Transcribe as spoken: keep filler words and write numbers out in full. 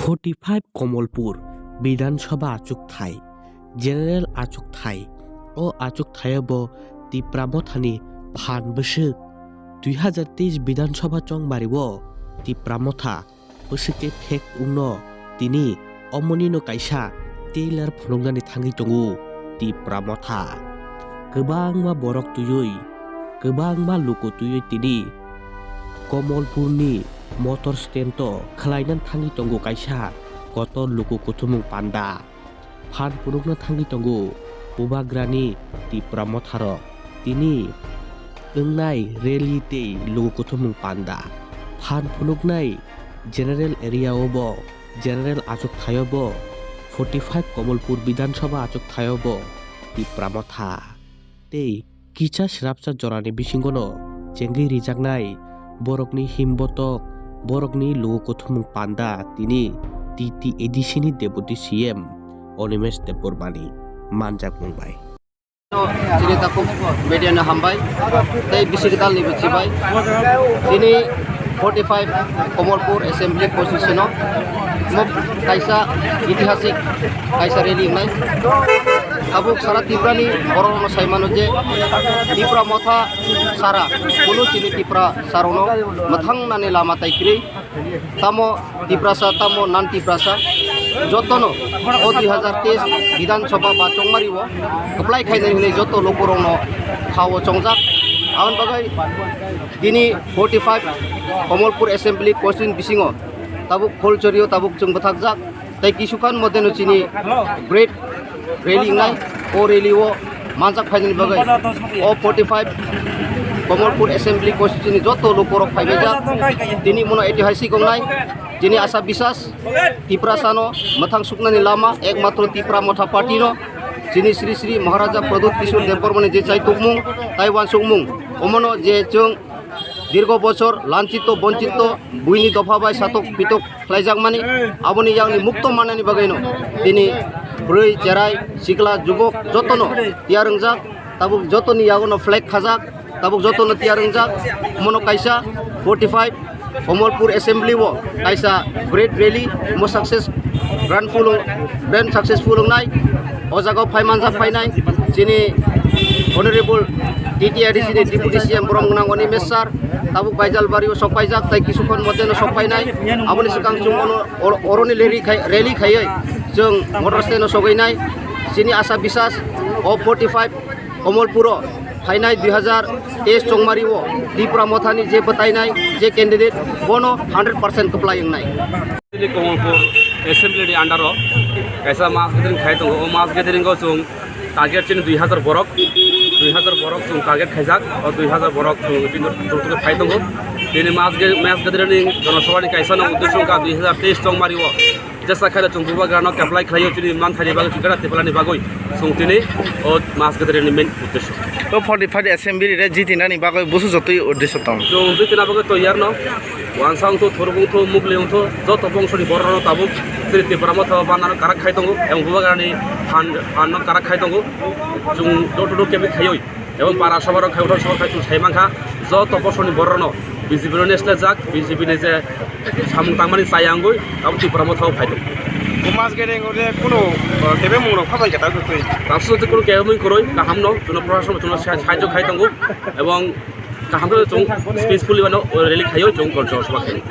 Forty five Komolpur Bidhan Sabha achukthai, General achukthai. O achukthai-o bo Tipra Mothani phan bwswk. Dui hazar teis Bidhan Sabha chongmari-o Tipra Motha bwswk khe phek wngno tini omonino kaisa trailer phunuknani thangwi tongo Tipra Motha. Kwbangma borok twiwi, kwbangma luku twiwi tini Komolpurni motor stand-o khwlainani thangwi tongo kaisa kotor luku kuthumung panda. Phan phunukna thangwi tongo Bubagrani Tipra Motharok. Tini wngnai rally tei luku kuthumung panda. Phan phunuknai general area-o bo, general achukthai-o bo, forty five Komolpur Bidhan Sabha achukthai-o bo Tipra Motha tei kisa srapsa jorani bisingono chengwi rijaknai borokni himbotok, borokni luku kuthumung panda tini T T A D C ni Deputy C M Animesh Debbarmani manjakmung bai. Chini takhuk media no hambai tei bisi kwtal ni bithi bai. Chini forty five Komolpur Assembly Constituency no mo kaisa itihasik kaisa rally wngnai. Tabuk sara Tripura ni borok no sai mano je Tipra Motha sara kunu chini Tipra sara no mwthang nani lama tai kwrwi. Tamo Tiprasa, tamo non Tiprasa, jotono o dui hazar teis Bidhan Sabha ba chongmari o apply khainani hinwi joto lukurokno khao chongjak. Aboni bagwi tini forty five Komolpur Assembly Constituency bisingo tabuk Pholchorio tabuk chwng bwthakjak. Tei kisukhan modeno chini great rally wngnai. O rally o manjak phainani bagwi o forty five Komolpur Assembly Constituency ni joto lukurok phaibaijak. Tini mono eighty hai si gongnai. Chini asa bisas Tiprasa no mwthang suknani lama ekmatro Tipra Motha Party no, chini Sri Sri Maharaja Pradyut Kishore Debbarma ni je chai tubumung tai uansukmung, omono je chwng dirgo bochor lanchito bonchito buini dopha bai satok pitok khlaijakmani, aboni yakni mukto mannani bagwino tini bwrwi, cherai, sikla, jubok jotono tiyar wngjak. Tabuk jotoni yagono flag khajak, tabuk jotono tiyar wngjak. Mono kaisa forty five Komolpur Assembly o kaisa great rally, mo success, grand full, grand successful wngnai. O jaga o phai manjak phainai chini Honorable T T A D C ni Deputy C M borom gwnang Animesh sir, tabuk Baijalbari o sok paijak, tai kisukhan modeno sok painai. Aboni swkang chwng ono or-, oroni rally khai, rally khaiwi chwng motor stand o sogwi nai. Chini asa bisas o forty five Komolpur o phainai dui hazar teis chongmari o Tipra Mothani je bwtainai je candidate, bono hundred percent kwplai wngnai. Chini Komolpur Assembly ni under o kaisa mass gathering khai tongo. O mass gathering o chwng target chini dui hazar borok, dui hazar borok chwng target khaijak. O dui hazar borok chwng chini tuk tuk phai tongo. Chini mass ga-, mass gathering ni jonosabha ni kaisa no uddesho wngkha dui hazar teis chongmari o jesa khaino chwng Bubagra no apply khlaio chini manthai ni bagwi, chwng gana tepla ni bagwi chwng tini o mass gathering ni main uddesho. O forty five Assembly re jitinani bagwi busu jotoi uddesho tong. Chwng jitina bagwi toyar no. Wansa wngthu, thuruk wngthu, mukli wngthu, joto bongsoni bororokno tabuk chini Tipra Motha o bannano karak khai tongo, ebong Bubagrani phan, phanno karak khai tongo. Chwng door to door campaign khaiwi, ebong para sabha rok khai, uthor sabha khai chwng sai mankha, joto bongsoni bororokno B J P no neslajak, B J P ni je samung tangmani chaya wngwi tabuk Tipra Motha o phai tongo. Bo mas gede wngkha je kunu, uh, kebeng mung rok khabai khe tabuk twi. Tabuk kunu kebeng mung kwrwi kaham no, chwngno prashason chwngno sa-, sahajyo khai tongo, ebong kaham khe chwng peacefully mano rally khaiwi chwng jonosabha khainai.